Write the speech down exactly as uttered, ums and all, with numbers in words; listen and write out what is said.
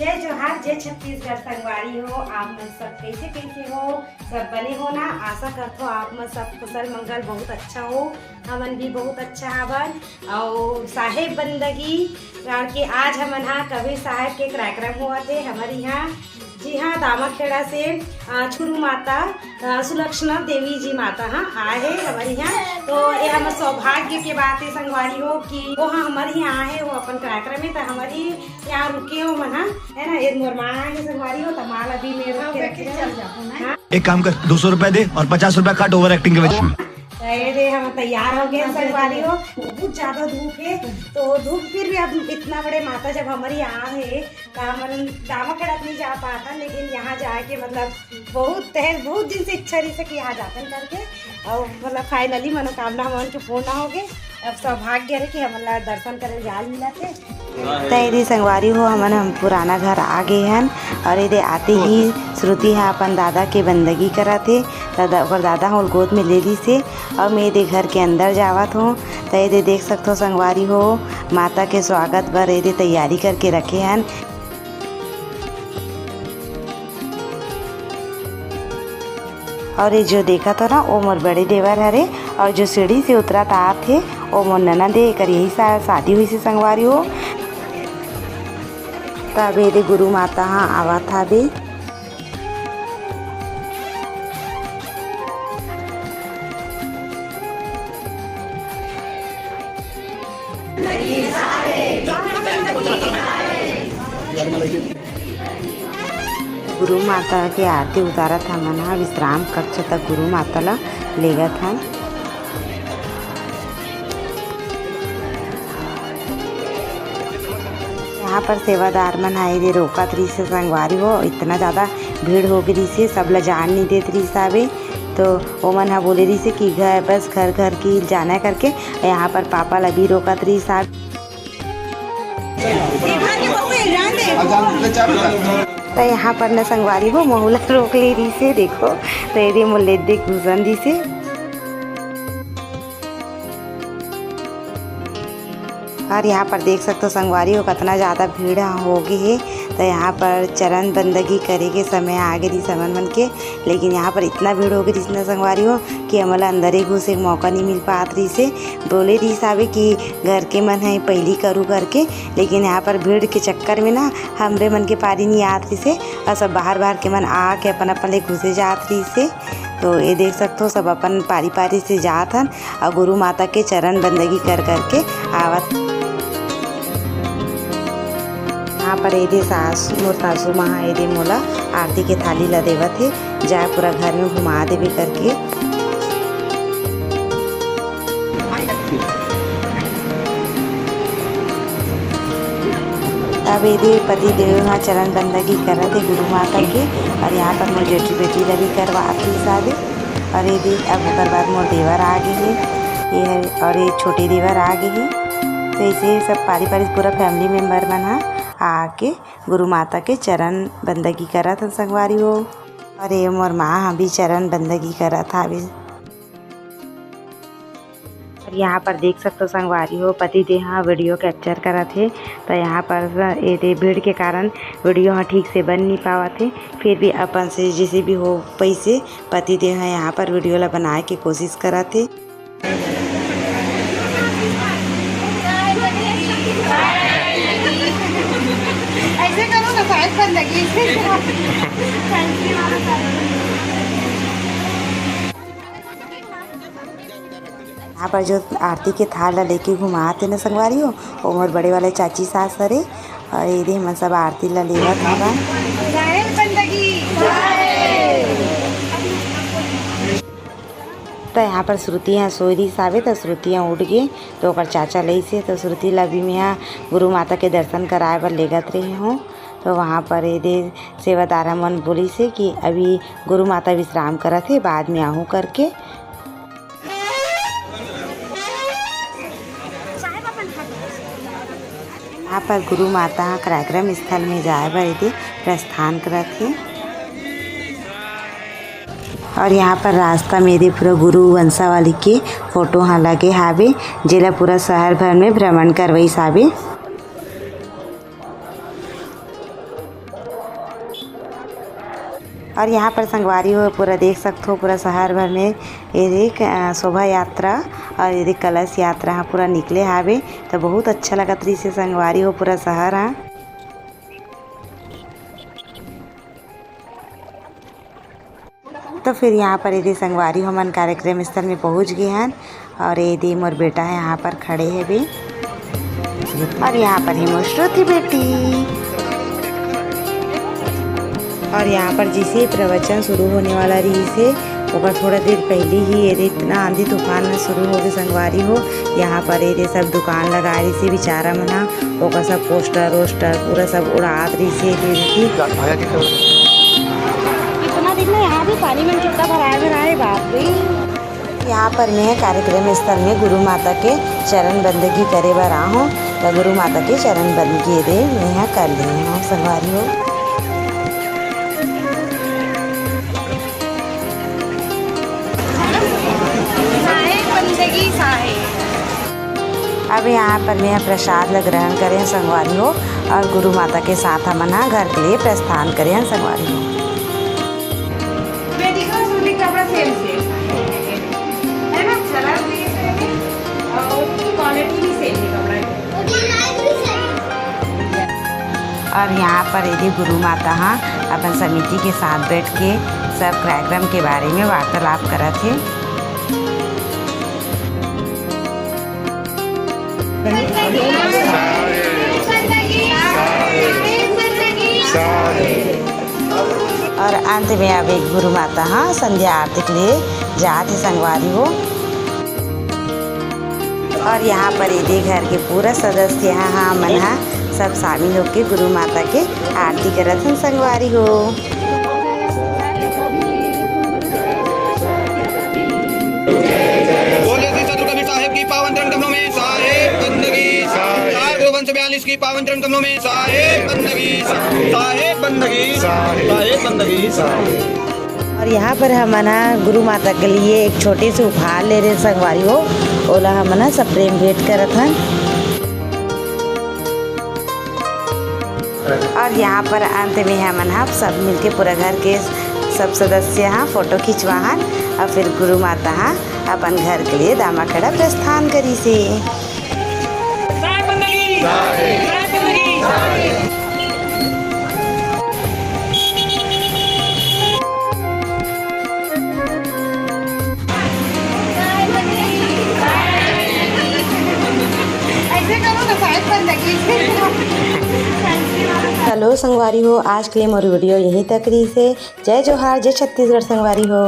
जय जोहार, जय छत्तीसगढ़ संगवारी हो। आप मन सब कैसे कैसे हो? सब बने हो ना? आशा करथो आप मन सब कुशल मंगल बहुत अच्छा हो। हमन भी बहुत अच्छा हवन। अउ साहेब बंदगी करके आज हमन हा कबीर साहेब के कार्यक्रम होवत हे हमर इहाँ। जी हाँ, दामाखेड़ा से, अ, गुरु माता, अ, सुलक्षणा देवी जी माता हा आए हे हमर इहाँ। तो ये हमर सौभाग्य के बात हे संगवारी हो कि वो हा हमर इहाँ आए हे, वो अपन कार्यक्रम में, तो हमर इहाँ रुके हो मन हा, है ना? ये मोर माँ आए हे संगवारी हो, तो माँ ला भी मेरे हाँ, के बैठ के रखे चल हो। जाओ ना। हाँ। एक काम कर, दो सौ रुपए दे और पचास रुपए काट ओवर एक्टिंग के वजह से। तो ये दे, हम तैयार हो गए संगवारी हो। बहुत ज्यादा धूप है, तो धूप फिर भी अब इतना बड़े माता जब हमारी यहाँ है, तो हमन दामाखेड़ा नहीं जा पाता, लेकिन यहाँ जाके मतलब बहुत है, बहुत दिन से इच्छा रही से कि यहाँ जातन करके, और मतलब फाइनली मनोकामना हमन के पूर्ण हो गए। अब सौभाग्य रहे कि हमन ला दर्शन करे जाल मिला थे। त यदि संगवारी हो, हमन हम पुराना घर आ गए हन और एदे आते ही श्रुति हा अपन दादा के बंदगी करत हे। दादा, ओकर दादा हा ओला गोद में ले लीस हे और मैं एदे घर के अंदर जावत हूँ। त एदे देख सकथो संगवारी हो, माता के स्वागत बर एदे तैयारी करके रखे हन। और ये जो देखत हो ना, वो मोर बड़े देवर हरे, और जो सीढ़ी से उतरत आत हे, वो मोर ननद हे। एकर यही साल शादी हुई से संगवारी हो। तब एदे गुरु माता हा आवत हाबे। गुरु माता के आरती उतारत हमन ह विश्राम कक्ष तक गुरु माता ल लेगत हन। यहाँ पर सेवादार मन आए दे रोकत रहिस हे संगवारी हो, इतना ज्यादा भीड़ हो गई रहिस हे, सब ला जान नहीं देत रहिस हावे। तो ओमन ह बोले रहिस हे कि घर, बस घर घर की जाना है करके। यहाँ पर पापा ला भी रोकत रहिस हावे। तो यहाँ पर न संगवारी हो, महू ला रोक ले रहिस हे, देखो, तो ये दे मोला ले दे घुसन दिस हे। और यहाँ पर देख सकथो संगवारी हो, कितना ज्यादा भीड़ ह-, हो गई है। तो यहाँ पर चरण बंदगी करे के समय आ गई रहिस हमन मन के, लेकिन यहाँ पर इतना भीड़ हो गई रहिस ना संगवारी हो कि हमन ला अंदर ही घुसे के मौका नहीं मिल पात रहिस हे। बोले रहिस हावे कि घर के मन है पहली करू करके, लेकिन यहाँ पर भीड़ के चक्कर में ना हमरे मन के पारी नहीं आत रहिस हे और सब बाहर बाहर के मन आके अपन अपन ले घुसे जात रहिस हे। तो ये देख सकथो सब अपन पारी पारी से जात हन। अउ गुरु माता के चरण बंदगी कर करके आवत। यहाँ पर एदे सास, मोर सासू माँ ह एदे मोला आरती के थाली ला देवत हे, जा पूरा घर में घुमा देबे करके। अब एदे पति देव ह चरण बंदगी करत हे गुरु माता के, और यहाँ पर मोर जेठी बेटी ला भी करवात हे शादी। और ये दे, अब ओकर बाद मोर देवर आ गे हे, ये हर, और ये छोटे देवर आ गे हे। तो ऐसे सब पारी पारी पूरा family member मन ह आके गुरु माता के चरण बंदगी करत हन संगवारी हो। और ये मोर माँ ह भी चरण बंदगी करत हावे। और यहाँ पर देख सकथो संगवारी हो, पति देव ह video capture करत हे, तो यहाँ पर स-, ये दे भीड़ के कारण video ह ठीक से बन नहीं पावत हे। फिर भी अपन से जैसे भी हो पैसे पति देव ह यहाँ पर video ला बनाए के कोशिश करत हे। ऐसे करो ना, शायद बन लगी। यहाँ पर जो आरती के थाल ला लेके घुमात हे ना संगवारी हो, वो मोर बड़े वाले चाची सास हरे। और ये दे हमन सब आरती ला लेवत हवन। तो यहाँ पर श्रुति यहाँ सोई रहिस हावे, तो श्रुति यहाँ उठ गे, तो ओकर चाचा लइस हे, तो श्रुति ला भी मैं यहाँ गुरु माता के दर्शन कराए बर लेगत रहे हूँ। तो वहाँ पर ये दे सेवादार मन बोलिस हे कि अभी गुरु माता विश्राम करत हे, बाद में आहू करके। यहाँ पर गुरु माता ह कार्यक्रम स्थल में जाए बर एदे प्रस्थान करत हे। और यहाँ पर रास्ता में एदे पूरा गुरु वंशावली के फोटो ह लगे हावे, जेला पूरा शहर भर में भ्रमण करवाइस हावे। और यहाँ पर संगवारी हो पूरा देख सकथो, पूरा शहर भर में ये देख, अ, शोभा यात्रा और ये देख कलश यात्रा ह पूरा निकले हावे। तो बहुत अच्छा लगत रहिस हे संगवारी हो पूरा शहर ह। तो फिर यहाँ पर ये दे संगवारी हो हमन कार्यक्रम स्थल में पहुँच गे हन। और ये दे मोर बेटा ह यहाँ पर खड़े हे बे। और यहाँ पर हे मोर श्रुति बेटी। और यहाँ पर जैसे ही प्रवचन शुरू होने वाला रहिस हे, ओकर थोड़ा देर पहले ही ये दे इतना आंधी तूफान में शुरू हो गए संगवारी हो। यहाँ पर ये दे सब दुकान लगा रहिस हे बेचारा मन ह, ओकर सब पोस्टर वोस्टर पूरा सब उड़ात रहिस हे ये दे। इतना दिन में यहाँ भी पानी में कितना भराए भराए, बाप रे। यहाँ पर मैं कार्यक्रम स्थल में गुरु माता के चरण बंदगी करे बर आहूँ, त गुरु माता के चरण बंदगी ये दे मैं ह कर ली हूँ संगवारी हो। साहेब बंदगी साहेब। अब यहाँ पर मैं प्रसाद ला ग्रहण करें संगवारी हो, और गुरु माता के साथ हमन ह घर के लिए प्रस्थान करें संगवारी हो। बेटी का सूती कपड़ा सेम सेम है ना, कलर भी सेम है और क्वालिटी भी सेम है कपड़ा की। और यहाँ पर ये दे गुरु माता ह अपन समिति के साथ बैठ के सब कार्यक्रम के बारे में वार्तालाप करत हे। और अंत में अब एक गुरु माता ह संध्या आरती के लिए जात हे संगवारी हो। और यहाँ पर ये दे घर के पूरा सदस्य ह, हमन ह सब शामिल होके गुरु माता के आरती करत हन संगवारी हो। बोलिए श्री सतगुरु कबीर साहेब की पावन चरण कमलों में साहेब बंदगी। चार गुरु वंश बयालीस की पावन चरण कमलों में साहेब बंदगी, साहेब बंदगी, साहेब बंदगी। और यहाँ पर हमन ह गुरु माता के लिए एक छोटे से उपहार ले रहे संगवारी हो, ओला हमन ह सब प्रेम भेंट करत हन। और यहाँ पर अंत में हमन ह सब मिलके पूरा घर के सब सदस्य ह फोटो खिंचवाहन और फिर गुरु माता ह अपन घर के लिए दामाखेड़ा प्रस्थान करिस हे। साहेब बंदगी। साहेब बंदगी। ऐसे करो ना, साहेब बंदगी। चलो संगवारी हो, आज के लिए मोर वीडियो यहीं तक रहिस हे। जय जोहार, जय छत्तीसगढ़ संगवारी हो।